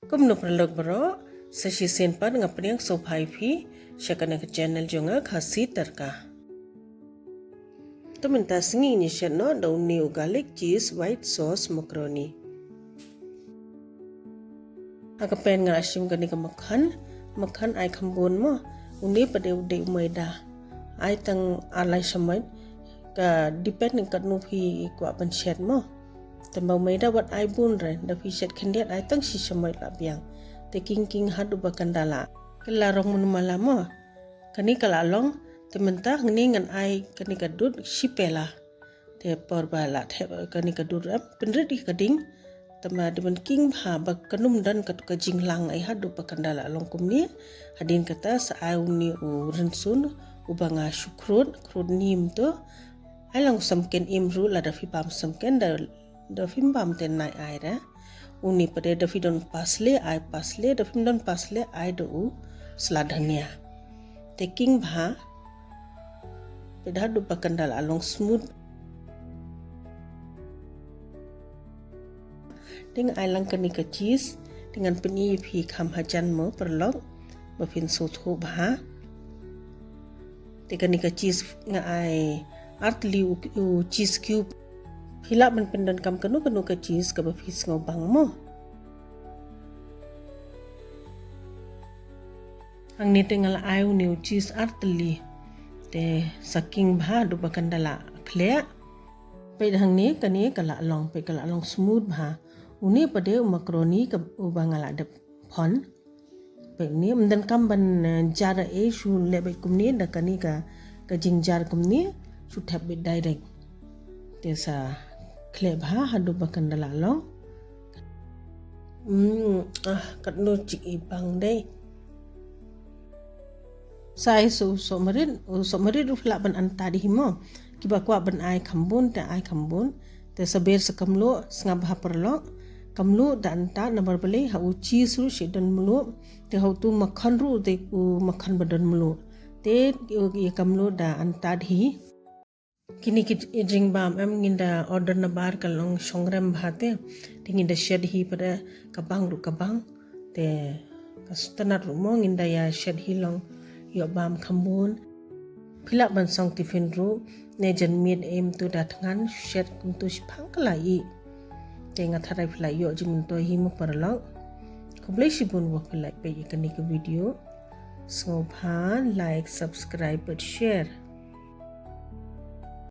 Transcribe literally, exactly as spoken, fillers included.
Kumno paralok baroh, sa shisien pat nga pdiang sngewbha ïa phi sha kane ka channel jong nga, Khasi Tadka. To mynta sngi ngin ïa shet noh da une u garlic cheese white sauce macaroni. Ha ka pan nga la shim kane ka makhan, makhan ai kham bun mo. Une pat dei u, dei u maida. Ai tang ar lai shamoit, ka depend katno phi kwah ban shet mo. Tangba u maida wat ai bun re, da phi shet khyndiat ai tang shi shamoit la biang. Te king king haduh ba kan da la, ka la rong mynmala mo. Kane ka la long, te mynta hangne ngan ai kane ka dud shi pela. Te por ba la thep kane ka dud, em, pynrit ïa ka ding. Tangba dei ban king bha ba kan ym don katto ka jinglang, ai haduh ba kan da la long kumne. Hadien kata sa ai une u rynsun uba nga shu khrud, khrud nim to. Ai lang u samken im ruh, lada phi bam samken, da, da phim bam te nai ai re. Une pat dei, da phi don parsley ai parsley, da phim don parsley ai da u sla dhania. Te king bha. Peit haduh ba kan da la long smooth. Te nga ai lang kane ka cheese, te ngan pyni ïa phi kham hajan mo paralok, ba phin sngewthuh bha. Te kane ka cheese nga ai ar tylli u, u cheese cube. Phi lah ban pyndonkam kano kano ka cheese kaba phi sngew bang mo. Hangne te nga la ai une u cheese ar tylli. Te sa king bha haduh ba kan da la khleh. Peit hangne kane ka la long, peit ka la long smooth bha. Une pat dei u macaroni ka uba nga la dep phon. Peit ne, ym donkam ban, eh, jar ei, shu leh beit kumne, da kane ka, ka jingjar kumne, shu thep beit direct. Te sa khleh bha haduh ba kan da la long. Hmm, ah, katno jingibang dei. Sa ai sa u soh marit, u soh marit ruh phi lah ban antad hi mo. Kiba kwah ban ai kham bun te ai kham bun. Te sa ber sa ka mluh, sngap bha paralok. Ka mluh da antad namar balei ha u cheese ruh shi don mluh. Te ha utu makhan ruh te u makhan ba don mluh. Te ïa ka mluh da antad hi. Kine ki jingbam em ngin da order na bar ka long shongrem bha te. Te ngin da shet hi pat da ka bang ruh ka bang. Te ka sngewtynnat ruh mo, ngin da ïa shet hi long ïoh bam kham bun. Phi lah ban song tiffin ruh, ne janmiet em tu da thngan shet kumtu shiphang ka la ïoh. Te nga tharai phi la ïoh jingmyntoi hi mo paralok. Khublei shibun ba phi la peit ïa kane ka video. Sngewbha like, subscribe bad share.